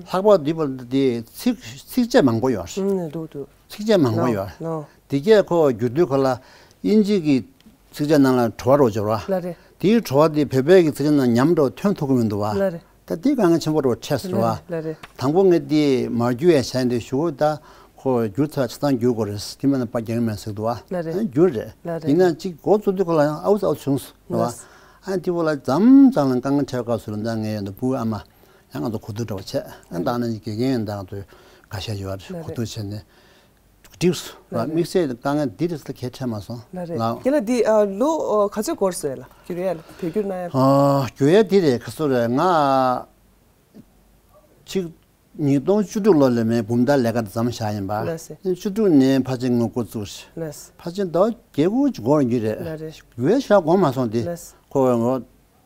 ལྷག་པར་དུ་བར་དུ་དེ་ཚིག་ཚིགས་བཅད་མང་པོ་ཡོད་རེད། ཨང་། འདུག་འདུག་ཚིགས་བཅད་མང་པོ་ཡོད་རེད། ལའོ། དེ་གས་ཁོ་བསྒྱུར་དུས་ག་ལ་དབྱིན་ཇི་གི་ཚིགས་བཅད་ནང་ལ་བྲོ་བ་འདྲ་བོ་ཅིག་ཡོད་རེད་བ། ལ་རེད། དེའི་བྲོ་བ་དེ་བོད་པའི་གི་ཚིགས་བཅད་ནང་ཉམས་འདྲ་བོ་ཐོན་ཐུབ་ཀྱི་མི་འདུག་བ། ལ་རེད། ད་དེ་དཀའ་ངལ་ཆེན་པོ་འདྲ་བོ་འཕྲད་སོང་བ། ལ་རེད། དང་པོ་ངས་དེ་མ་བསྒྱུར་ཡ་བྱས་འདི་ཞུ་གོ་ད་ཁོ་བསྒྱུར་ཚར་ཆ་ཚང་བསྒྱུར་དགོས་རེད། དེ་མིན་ན་པར་རྒྱག་གི་མེད་ཟེར་འདུག་བ། ལ་རེད། ཨ་བསྒྱུར་རེད། ལ་རེད། ཡིན་ན་གཅིག་འགོ་བཙུགས་དུས་ཁོ་ལ་ཡང་ཨའུ་ཨའུ་བྱུང་སོང་བ། ལ། ཨ་དེ་བོ་ལ་མཚམས་མཚམས་ལ་དཀའ་ངལ་འཕྲད་སྐབས་སུ་ལ་ད་ངས་ཡོད་འདུག་བུ་ཨ་མ་ཡང་ང་ཚོ་གོ་བསྡུར་འདྲ་བོ་བྱས། ཨ་ད་ནི་དགེ་རྒན་ཡིན་ད་ང་ཚོའི་དགའ་ཤ་ཡོད་རེད། ལ་རེད། གོ་བསྡུར་བྱས་ནས། འགྲིགས་སོང་། ལ་རེད། དམིགས་བསལ་དཀའ་ངལ་འདི་རེད་ཟེར་གལ་འཕྲད་མ་སོང་། ལ་རེད། ལགས། རྒན་ལགས་འདི་ཨ་ལོ་ཨ་ག་ཚོད་འགོར་སོང་ལ་བསྒྱུར་ཡ་ལ་བོད་བསྒྱུར་གནང་ཡ་ལ། ཨ་བསྒྱུར་ཡ་འདི་རེད་ག་ཚོད་རེད། ང་ཅིག་ཉིས་སྟོང་བཅུ་དྲུག་ལོ་ལ་མའི་བུམ་ཐང་ལས་ཀ་འདི་མཚམས་བཞག་ཡིན་པ། ལགས་སེ། བཅུ་དྲུག་ནས་ཕལ་ཆེར་ངོ་རྒོལ་བཙུགས། ལགས་སེ། ཕལ་ཆེར་ཟླ་བ་བརྒྱད་དགུ་ཅིག་འགོར་ཡོད་རེད། ལ་རེད། བསྒྱུར་ཡ་ཞེ་དྲག་འགོར་མ་སོང་སྟེ། ལགས་སེ། ཁོ་བས་ངོ་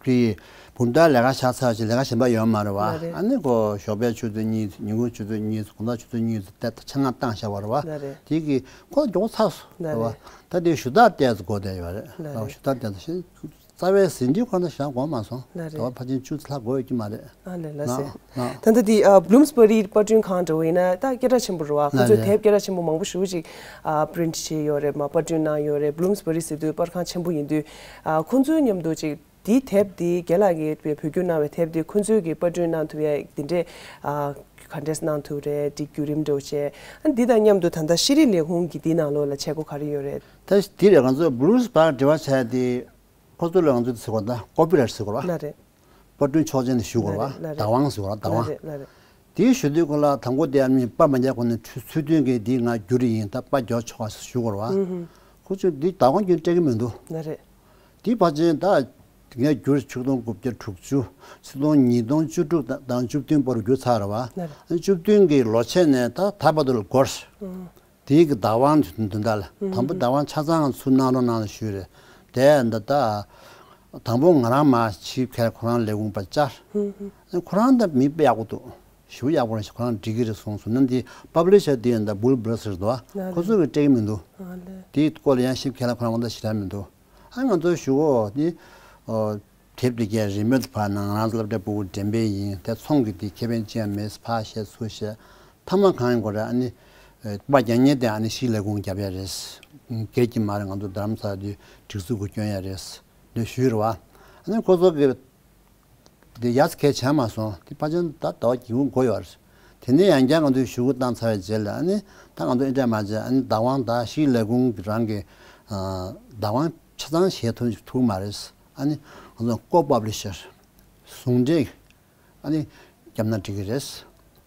དེ་བུམ་ཐང་ལས་ཀ་བཞག་ཚར་ཞིག་ལས་ཀ་གཞན་པ་ཡོད་མ་རེད་བ། ལ་རེད། ཨ་ནི་ཁོ་ཞོགས་པའི་ཆུ་ཚོད་གཉིས། ཉིན་གུང་ཆུ་ཚོད་གཉིས། དགོང་དག་ཆུ་ཚོད་གཉིས་སུ་ཆ་ཚང་བཏང་བཞག་པ་རེད་བ། ལ་རེད། དེ་གི་ཁོ་མགྱོགས་ཚར་སོང་། ལ་རེད། རེད་བ། ད་དེ་ཞུ་དག་ཏོག་ཙམ་དགོས་བསྡད་ཡོད་རེད། ལ་རེད། ཞུ་དག་ཏོག་ཙམ་ཞིག་རྩ་བའི་ཟིན་བྲིས་ཁོ་ན་ཞེ་དྲག་འགོར་མ་སོང་། ལ་རེད། རེད་བ། ཕལ་ཆེར་བཅུ་ཙམ་ལྷག་འགོར་ཡོད་ཀྱི་མ་རེད། ཨ་ལས། ལགས་སེ། ལགས། ལགས། ད་ལྟ་དེ་ཨ་Bloomsbury་པར་སྐྲུན་ཁང་འདྲ་བོ་ཡིན་ན་ད་སྐད་གྲགས་ཆེན་པོ་རེད་བ། ཁོ་ཚོས། ལ་རེད། དེབ་སྐད་གྲགས་ཆེན་པོ་མང་པོ་ཞེ་པོ་ཅིག་ཨ་པི་རིན་ཊི་བྱས་ཡོད་རེད། མ་པར་སྐྲུན་གནང་ཡོད་རེད། Bloomsbury་ཟེར་དུས་པར་ཁང་ཆེན་པོ་ཡིན་དུས། ཨ་ཁོ་ཚོའི་མཉམ་དུ་ཅིག་དེའི་དེབ་དེ་རྒན་ལགས་ཀྱིས་བོད་བསྒྱུར་གནང་བའི་དེབ་དེ་ཁོ་ཚོས་ཀྱིས་པར་སྐྲུན་གནང་ཐུབ་ཡ་དེ་འདྲས་ཨ་ག་འདྲས་གནང་ཐུབ་རེད། དེ་བརྒྱུད་རིམ་འདྲ་བོ་བྱས། ཨ་འདི་དང་མཉམ་དུ་ད་ལྟ་ཤེས་རིག་ལས་ཁུངས་ཀྱི་འདི་ནང་ལོགས་ལ་བྱེད་སྒོ་ག་རེ་ཡོད་རེད། ད་དེ་རེད། ང་ཚོ་Bloomsbury་འབྲེལ་བ་བྱས་ཏེ་ཁོ་ཚོ་ལ་ང་ཚོ་ཟེར་དགོས་ད་ཀོ་པི་རའེ་ཊི་ཟེར་དགོས་ར། ལ་རེད། པར་སྐྲུན་ཆོག་མཆན་ཞུ་དགོས་ར་བ། ལ་རེད། ལ་རེད། བདག་དབང་ཟེར་དགོས་ར། བདག་དབང་། ལ་རེད། ལ་རེད། དེའི་ཞུ་དུས་ཁོ་ལ་དང་པོ་དེ་ཨ་ནི་པར་མ་རྒྱག་གོང་ནས་ཚུལ་མཐུན་གྱིས་འདི་ང་བསྒྱུར་ཡིན། ད་པར་རྒྱག་ཆོག་ག་ཞུ་དགོས་ར་བ། ཧུམ་ཧུམ། ཁོ་ཚོས་འདི་བདག་དབང་ཁྱོན་སྤྲད་ཀྱི་མི་འདུག་ལ་རེད། དེའི་ཕར་ཕྱིན་ད་ངས་བསྒྱུར་ཆིག་སྟོང་དགུ་བརྒྱ་དྲུག་ཅུ། ཆིག་སྟོང་ཉིས་སྟོང་བཅུ་དྲུག་དང་བཅུ་བདུན་བར་བསྒྱུར་ཚར་ར་བ། ལ་རེད། བཅུ་བདུན་གྱི་ལོ་ཕྱེད་ནས་ད་ད་བར་དུ་ལ་འགོར། ཨང་། དེའི་གི་བདག་དབང་དོན་དག་ལ། ཨང་། དང་པོ་བདག་དབང་ཆ་ཚང་ཚུར་གནང་རོགས་གནང་ལ་ཞུས་རེད། དེ་འདི་ད་དང་པོ་ང་རང་མ་ཆིབས་ཁལ་ཁོ་རང་ལས་ཁུངས་པ་བཅར། ཨང་། ཨང་། ཁོ་རང་ད་མི་དཔེ་ཡག་པོ་འདུག་ཞེ་པོ་ཡག་པོ་རེད་ཤག་ཁོ་རང་འགྲིག་གི་རེད་གསུངས་སོང་། ནམ་དེ་པབ་ལི་ཤར་དེ་ཡང་ད་Bul Brothers་རེད་འདུག་བ། ལ་ཁོ་ཚོ་གི་སྤྲད་ཀྱི་མི་འདུག་ཨ་ལས། དེའི་སྐོར་ལ་ཡང་ཞིབ་ཁ་ལ་ཁོ་རང་དབང་ཐང་ཞེ་དྲག་མི་འདུག་ཨ་ང་ཚོའི་ཞུ་གོ་ནི། ཨོ། དེབ་དེ་གས་རིན་མེད་དུ་ཕར་ནང་རང་ཚོ་སློབ་གྲྭའི་ཕྲུ་གུ་འགྲེམས་སྤེལ་ཡིན། དེ་ཚོང་གི་དེ་ཁེ་ཕན་ཅི་ཡང་མེད། ཕར་བཤད་ཚུར་བཤད། མཐའ་མ་གང་ཡིན་དགོས་རེད། ཨ་ནི་ཨེ་པར་རྒྱག་མཁན་དེ་ཨ་ནི་ཤིས་ལས་ཁུངས་རྒྱབ་ཡ་རེད། སྒེར་གྱི་མ་རེད། ང་ཚོ་རྡ་རམ་ས་ལ་དུས་སྒྲིག་འཛུགས་ཀྱི་སྐྱོན་ཡ་རེད་འདི་ཞུས་རེད་བ། ཨ་ནི་ཁོ་ཚོ་གི་དེ་ཡ་ཙི་གས་བྱས་མ་སོང་། དེ་ཕལ་ཆེར་ད་ཟླ་བ་གཅིག་གུ་འགོར་ཡོད་རེད། དེ་ནས་ཡང་བསྐྱར་ང་ཚོས་ཞུ་སྐུལ་བཏང་ཚར་བའི་རྗེས་ལ་ཨ་ནི་ད་ང་ཚོ་ཨེ་འདྲ་མ་བྱས། ཨ་ནི་བདག་དབང་ད་ཤིས་ལས་ཁུངས་ཀྱི་རང་གི་ཨ་བདག་དབང་ཆ་ཚང་བཞེས་ཐུབ་ཐུབ་མ་རེད། ཨ་ནི་ང་ཚོ་ཀོ་པབ་ལི་ཤར་ཟུང་འབྲེལ་ཨ་ནི་བརྒྱབ་ན་འགྲིག་གི་རེད།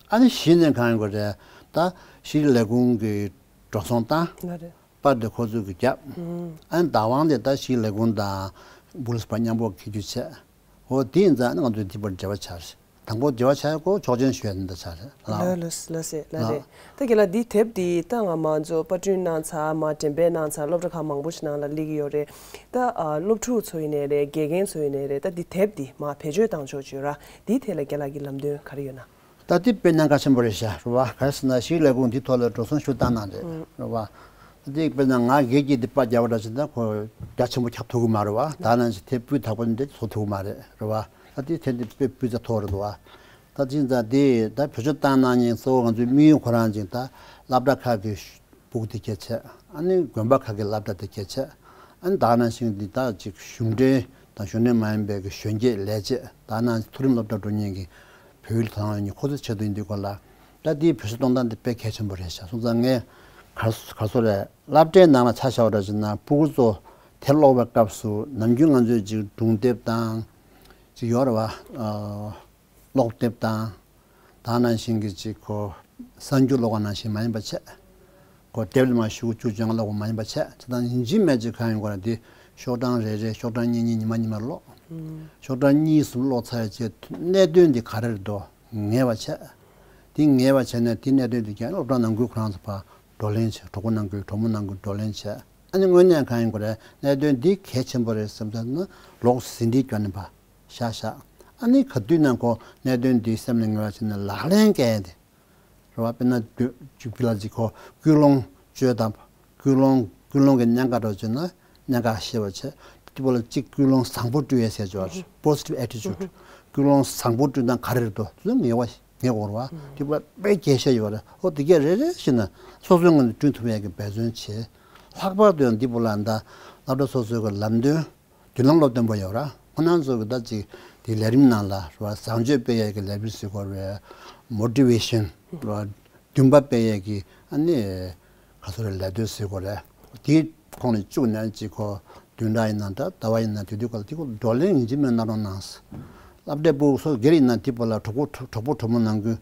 ཨ་ནི་གཞི་ནས་གང་ཡིན་དགོས་རེད། ད་ཤིས་ལས་ཁུངས་ཀྱི་འགྲོ་སོང་བཏང་། ལ་རེད། པར་དེ་ཁོ་ཚོས་ཀྱིས་བརྒྱབ། ཨ་ནི་བདག་དབང་དེ་ད་ཤིས་ལས་ཁུངས་དང་པུ་ལིས་པ་མཉམ་པོ་འཁྱེར་རྒྱུ་བྱས། འོ་དེ་ཡིན་ཙང་ཨ་ནི་ང་ཚོས་དེ་པར་འབྲེལ་བ་བྱས། དང་པོ་འབྲེལ་བ་བྱས་ཀོ་ཆོག་མཆན་ཞུ་ཡ་དེ་འདྲ་བྱས་རེད་ལ། ལགས་ལགས་ལགས་སེ་ལགས་རེད། ད་རྒན་ལགས་འདི་དེབ་འདི་ད་ང་མ་ཚོ་པར་སྐྲུན་གནང་ཚར། མ་འགྲེམས་སྤེལ་གནང་ཚར། སློབ་གྲྭ་ཁག་མང་པོ་ཞིག་ནང་ལ་སླེབས་ཀྱི་ཡོད་རེད། ད་ཨ་སློབ་ཕྲུག་ཚོ་ཡིན་ནའི་རེད། དགེ་རྒན་ཚོ་ཡིན་ནའི་རེད། ད་འདི་དེབ་འདི་མ་བེད་སྤྱོད་བཏང་ཆོག་བརྗོད་ར། འདིའི་ཐད་ལ་རྒན་ལགས་ཀྱི་ལམ་སྟོན་ག་རེ་ཡོད་ན། ད་འདི་དཔེར་ན་གལ་ཆེན་པོ་རེད་ཤག་རེད་བ། ག་རེ་ཟེར་ན་ཤིས་ལས་ཁུངས་འདི་ཐོག་ལ་འགྲོ་སོང་ཞུ་བཏང་གནང་རེད། རེད་བ། ད་འདི་དཔེར་ན་ང་སྒེར་གྱིས་འདི་པར་རྒྱག་པ་འདྲ་བྱས་ན་ཁོ་རྒྱ་ཆེན་པོ་ཁྱབ་ཐུབ་ཀྱི་མ་རེད་བ། ད་ནང་བཞིན་དེབ་སྤུས་དག་པོ་འདི་བཟོ་ཐུབ་ཀྱི་མ་རེད། རེད་བ། ད་འདི་དེབ་འདི་དཔེ་སྤུས་ཚད་མཐོ་རེད་བ། ད་ཅི་ཙང་འདི་ད་བེད་སྤྱོད་བཏང་གནང་མཁན་གཙོ་བོ་ང་ཚོའི་དམིགས་ཡུལ་ཁོ་རང་ཅིག་ད་སློབ་གྲྭ་ཁག་གི་ཕྲུ་གུ་དེ་གལ་ཆེ། ཨ་ནི་དགོན་པ་ཁག་གི་སློབ་གྲྭ་དེ་གལ་ཆེ། ཨ་ནི་ད་ནང་བཞིན་འདི་ད་ཅིག་གཞུང་འབྲེལ་དང་གཞུང་འབྲེལ་མ་ཡིན་པའི་གི་གཞོན་སྐྱེས་ལས་བྱེད། ད་ནང་མཐོ་རིམ་སློབ་གྲྭ་འགྲོ་མཁན་གྱི་བོད་ཡིག་དང་ཡིན་ཁོ་ཚོའི་ཆེད་དུ་ཡིན་དུས་སྐོར་ལ། ད་འདིའི་བེད་སྤྱོད་གཏོང་སྟངས་འདི་དཔེ་གལ་ཆེན་པོ་རེད་ཤག་སོང་ཙང་ངས་ག་ག་སོ་རེད། སློབ་གྲྭའི་ནང་ལ་ཆ་བཞག་པ་འདྲ་བྱས་ན་ཕྲུ་གུ་ཚོ་དེབ་ཀློག་པའི་སྐབས་སུ་ནམ་རྒྱུན་ང་ཚོས་ཅིག་སྒྲུང་དེབ་དང་ཅིག་ཡོད་རེད་བ། ཨ། ཀློག་དེབ་དང་། ད་ནང་བཞིན་གྱི་ཅིག་ཁོ་གསར་འགྱུར་ཀློག་པ་ནང་བཞིན་མ་ཡིན་པ་བྱས། ཁོ་དེབ་ལ་མ་ཞུགས་བཅུག་བཅོ་ལྔ་ཀློག་པ་མ་ཡིན་པ་བྱས། ད་ཡིན་གཅིག་མིན་གཅིག་གང་ཡིན་དགོས་རེད། དེ་ཤོག་གྲངས་རེ་རེ་ཤོག་གྲངས་གཉིས་གཉིས་ཉི་མ་ཉི་མར་ཀློག་ཤོག་གྲངས་གཉིས་གསུམ་ཀློག་ཚར་བའི་རྗེས་གནད་དོན་འདི་ག་རེ་རེད་འདུག་ངེས་པ་བྱས། དེ་ངེས་པ་བྱས་ནས་དེ་གནད་དོན་འདི་ཀྱང་སློབ་གྲྭ་ནང་ཁུལ་ཁོ་རང་ཚོ་ཕར་བགྲོ་གླེང་བྱས། གྲོགས་པོ་ནང་ཁུལ་གྲོགས་མོ་ནང་ཁུལ་བགྲོ་གླེང་བྱས། ཨ་ནི་དངོས་གནས་གང་ཡིན་དགོས་རེད། གནད་དོན་འདི་གལ་ཆེན་པོ་རེད་བསམ་ཚར་ན་ལོག་ཟིན་བྲིས་བརྒྱབ་ནས་ཕར་བཞག་བཞག་ཨ་ནི་ག་དུས་ནས་ཁོ་གནད་དོན་འདི་སེམས་ལ་ངེས་པ་བྱས་ནས་ལག་ལེན་བཀལ་ཡ་དེ་རེད་བ། དཔེར་ན་དུས་གཅིག་པི་ལ་ཅིག་ཁོ་ཀུན་སློང་བཅོས་དང་། ཀུན་སློང་ཀུན་སློང་གི་གནད་འགག་འདྲ་བྱས་ན་གནད་འགག་ཤེས་པ་བྱས། དེ་པོ་ལ་གཅིག་ཀུན་སློང་བཟང་པོ་བསྐྲུན་ཡས་ཟེར་ཅོག་positive attitude། ཀུན་སློང་བཟང་པོ་བསྐྲུན་སྟངས་ག་རེ་རེད་འདུག་དེ་ངེས་པ་ངེས་དགོས་རེད་བ། དེ་པོ་ལ་དཔེ་རྒྱས་བཤད་ཡོད་རེད། ཨོ་དེ་གས་རེ་རེ་བཞིན་ན་སོ་སོའི་ངོས་ནས་བསྐྲུན་ཐུབ་ཡས་ཀྱི་འབད་བརྩོན་བྱེད། ལྷག་པར་དུ་ཡང་འདི་པོ་ལ་ད་སློབ་གྲྭ་སོ་སོའི་གི་ལམ་སྟོན། མདུན་ལམ་སློབ་སྟོན་པ་ཡོད་ར། ཁོ་རང་ཚོ་གི་ད་ཅིག་དེ་ལས་རིམ་ནང་ལ་ར་བཟང་སྤྱོད་སྤེལ་ཡས་ཀྱི་ལས་རིམ་ཟེར་དགོས་རེད། མོ་ཊི་ཝེ་ཤན་ར། འདུན་པ་སྤེལ་ཡས་ཀྱི་ཨ་ནི་ག་ཚོད་རེད། ལས་དོན་ཟེར་དགོས་རེད། དེའི་ཁོངས་ནས་བཅུག་ནས་ཅིག་ཁོ་བདུན་ཕྲག་ཡིན་ན་འདྲ། ཟླ་བ་ཡིན་ན་དེ་དུས་སྐབས་ལ་དེ་ཁོ་བགྲོ་གླེང་ཡིན་གཅིག་མིན་གནང་རོགས་གནང་། སློབ་གྲྭའི་ཕྲུ་གུ་སོ་སྒེར་ཡིན་ན་དེ་པོ་ལ་གྲོགས་པོ་གྲོགས་པོ་གྲོགས་མོ་ནང་ཁུལ་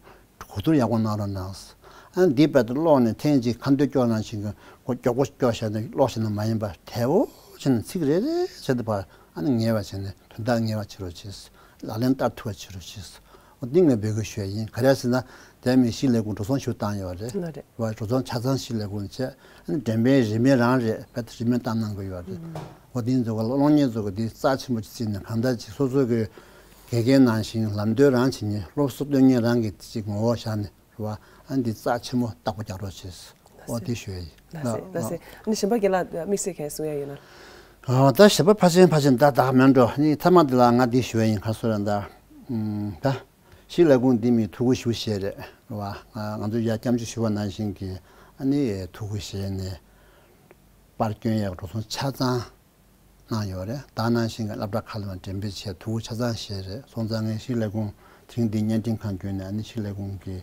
གོ་བསྡུར་ཡག་པོ་གནང་རོགས་གནང་། ཨ་ནི་འདི་རྦད་དེ་ཀློག་ནས་ཐེངས་གཅིག་ཁ་འདོན་སྐྱོར་ནང་བཞིན་གྱི་ཁོ་མགྱོགས་པོ་སྐྱོར་བྱས་ནས་ཀློག་བྱས་ནས་མ་ཡིན་པར་དལ་བོ་བྱས་ནས་ཚིག་རེ་རེ་བྱས་ནས་ཕར་ཨ་ནི་ངེས་པ་བྱས་ནས་དོན་དག་ངེས་པ་བྱེད་རོགས་བྱེད། ལག་ལེན་བསྟར་ཐུབ་པ་བྱེད་རོགས་བྱེད། འོ་འདི་ངས་འབོད་སྐུལ་ཞུ་ཡ་ཡིན། ག་རེ་ཟེར་ན་དེ་མིན་ཤིས་ལས་ཁུངས་འགྲོ་སོང་ཞུ་བཏང་ཡོད་རེད། ལགས་རེད། བ་འགྲོ་སོང་ཆ་ཚང་ཤིས་ལས་ཁུངས་བྱས། ཨ་ནི་འགྲེམས་སྤེལ་རིན་མེད་རང་རེད། རྦད་དེ་རིན་མེད་བཏང་གནང་གི་ཡོད་རེད། འོ་འདི་ཚོ་ག་ལ་སློབ་གཉེར་ཚོ་གི་འདི་རྩ་ཆེན་པོ་ཅིག་བརྩིས་ནས་གང་ལྟར་ཅིག་སོ་སོ་གི་དགེ་རྒན་ནང་བཞིན་ལམ་སྟོན་རང་བྱེད་མཁན། སློབ་གསོ་སྟོན་མཁན་རང་གི་ཅིག་ངོ་བོ་བཞག་ནས་རེད་བ། ཨ་ནི་འདི་རྩ་ཆེན་པོ་བརྟག་པ་རྒྱག་རོགས་བྱེད། འོ་དེ་ཞུ་ཡ་ཡིན། ལགས་སེ་ལགས་སེ། ཨ་ནི་གཞན་པ་རྒན་ལགས་དམིགས་བསལ་གང་གསུང་ཡ་ཡོད་ན། ཨ་ད་གཞན་པ་ཕལ་ཆེར་ཕལ་ཆེར་ད་ད་མེད་འགྲོ། ཨ་ནི་མཐའ་མ་འདི་ལ་ང་འདི་ཞུ་ཡ་ཡིན། ག་སོ་ར་ད་ཨམ་ད་ཤིས་ལས་ཁུངས་འདི་མི་ཐུགས་ཁུར་ཞུ་བཞེས་རེད་བ། ང་ང་ཚོ་ཡ་སྐྱབས་འཇུག་ཞུ་བ་ནང་བཞིན་གྱི་ཨ་ནི་ཐུགས་ཁུར་བཞེས་ནས་པར་སྐྱོན་ཡག་འགྲོ་སོང་ཆ་ཚང་གནང་ཡོད་རེད། ད་ནང་བཞིན་གྱི་སློབ་གྲྭ་ཁག་ལ་འགྲེམས་སྤེལ་བྱས་ཐུགས་ཁུར་ཆ་ཚང་བཞེས་རེད། སོང་ཙང་ངས་ཤིས་ལས་ཁུངས་དེ་རིང་འདི་བརྙན་འཕྲིན་ཁང་བརྒྱུད་ནས་ཨ་ནི་ཤིས་ལས་ཁུངས་ཀྱི་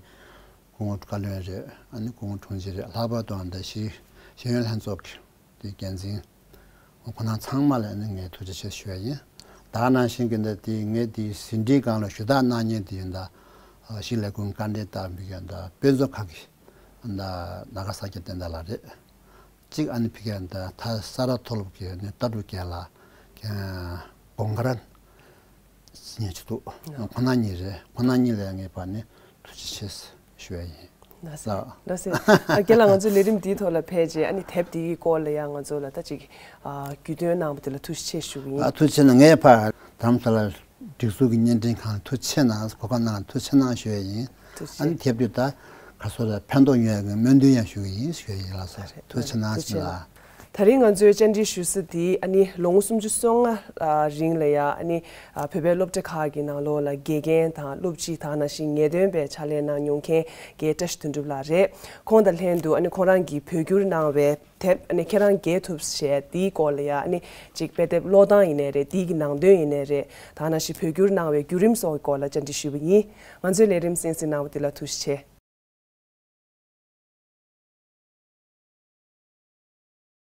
སྐུ་ངོ་བཀའ་བློན་རེད། ཨ་ནི་སྐུ་ངོ་དྲུང་ཆེ་རེད། ལྷག་པར་དུ་ཨ་ནི་ཤེས་ཤེས་ཡོན་ལྷན་ཚོགས་ཀྱི་དེ་འགན་འཛིན་ཁོང་རྣམ་ཚང་མ་ལ་ཨ་ནི་ངས་ཐུགས་རྗེ་ཆེ་ཞུ་ཡ་ཡིན། ད་ནང་བཞིན་གྱི་འདི་དེ་ངས་དེ་ཟིན་བྲིས་སྒང་ལ་ཞུ་དག་གནང་མཁན་དེ་ཡིན་ད། ཤིས་ལས་ཁུངས་བཀའ་འདྲི་ལྟ་བུ་ཡིན་ད། དཔེ་མཛོད་ཁང་གི་ད་ནཱ་ག་ས་སྐྱ་བསྟན་དར་ལགས་རེད། གཅིག་ཨ་ནི་ཕ་གིའི་ད་ད་ས་རཱ་མཐོ་སློབ་ཀྱི་ཨ་ནི་ལྟ་གྲུབ་རྒན་ལགས། ཁོང་ག་ར་ཉེ་ཆེ་འདུག་ཁོང་རྣམ་གཉིས་རེད། ཁོང་རྣམ་གཉིས་ལ་ངས་ཕར་ནས་ཐུགས་རྗེ་ཆེ་ཞུ་ཡ་ཡིན། ལགས་སེ་ལགས། ལགས་སེ། ཨ་རྒན་ལགས་ང་ཚོ་ལས་རིམ་འདིའི་ཐོག་ལ་ཕེབས་རྗེས་ཨ་ནི་དེབ་འདིའི་སྐོར་ལ་ཡང་ང་ཚོ་ལ་ད་ཅིག་ཨ་རྒྱུས་སྟོན་གནང་བ་དེ་ལ་ཐུགས་རྗེ་ཆེ་ཞུ་གི་ཡིན། ཨ་ཐུགས་རྗེ་ཆེ་གནང་། ངས་ཕར་དྷ་རམ་ས་ལ་སྒྲིག་འཛུགས་ཀྱི་བརྙན་འཕྲིན་ཁང་ལ་ཐུགས་རྗེ་ཆེ་གནང་། གོ་སྐབས་གནང་ཐུགས་རྗེ་ཆེ་གནང་ཞུ་ཡ་ཡིན། ཐུགས་རྗེ་ཆེ། ཨ་ནི་དེབ་འདི་ད་ག་སོ་ལ་ཕན་ཐོགས་ཡོང་ཡ་གི་སྨོན་འདུན་ཡང་ཞུ་གི་ཡིན་ཞུ་ཡ་ཡིན། ལགས་སོ། ལགས་རེད། ཐུགས་རྗེ་ཆེ་གནང་། ཐུགས་རྗེ་ཆེ་གནང་། ལགས། ད་རིང་ང་ཚོའི་བཅར་འདྲི་ཞུ་ས་དེ་ཨ་ནི་ལོ་ངོ་སུམ་ཅུ་སོ་ལྔ་རིང་ལ་ཡ་ཨ་ནི་བོད་པའི་སློབ་གྲྭ་ཁག་གི་ནང་ལོགས་ལ་དགེ་རྒན་དང་སློབ་སྤྱི་དང་ནང་བཞིན་ངེས་སྟོན་པའི་ཕྱག་ལས་གནང་མྱོང་མཁན་དགེ་བཀྲ་ཤིས་དོན་གྲུབ་ལགས་རེད། ཁོང་དང་ལྷན་དུ་ཨ་ནི་ཁོང་རང་གིས་བོད་བསྒྱུར་གནང་བའི་དེབ་ཨ་ནི་ཁྱེད་རང་རྒྱལ་ཐུབ་ཞེས་དེའི་སྐོར་ལ་ཡ་ཨ་ནི་ཅིག་དཔེ་དེབ་ཀློག་སྟངས་ཡིན་ནའི་རེད། དེའི་གི་ནང་དོན་ཡིན་ནའི་རེད། དང་ནང་བཞིན་བོད་བསྒྱུར་གནང་བའི་བརྒྱུད་རིམ་སོགས་ཀྱི་སྐོར་ལ་བཅར་འདྲི་ཞུས་པ་ཡིན། ང་ཚོའི་ལས་རིམ་གསན་གཟིགས་གནང་བ་དེ་ལ་ཐུགས་རྗེ་ཆེ།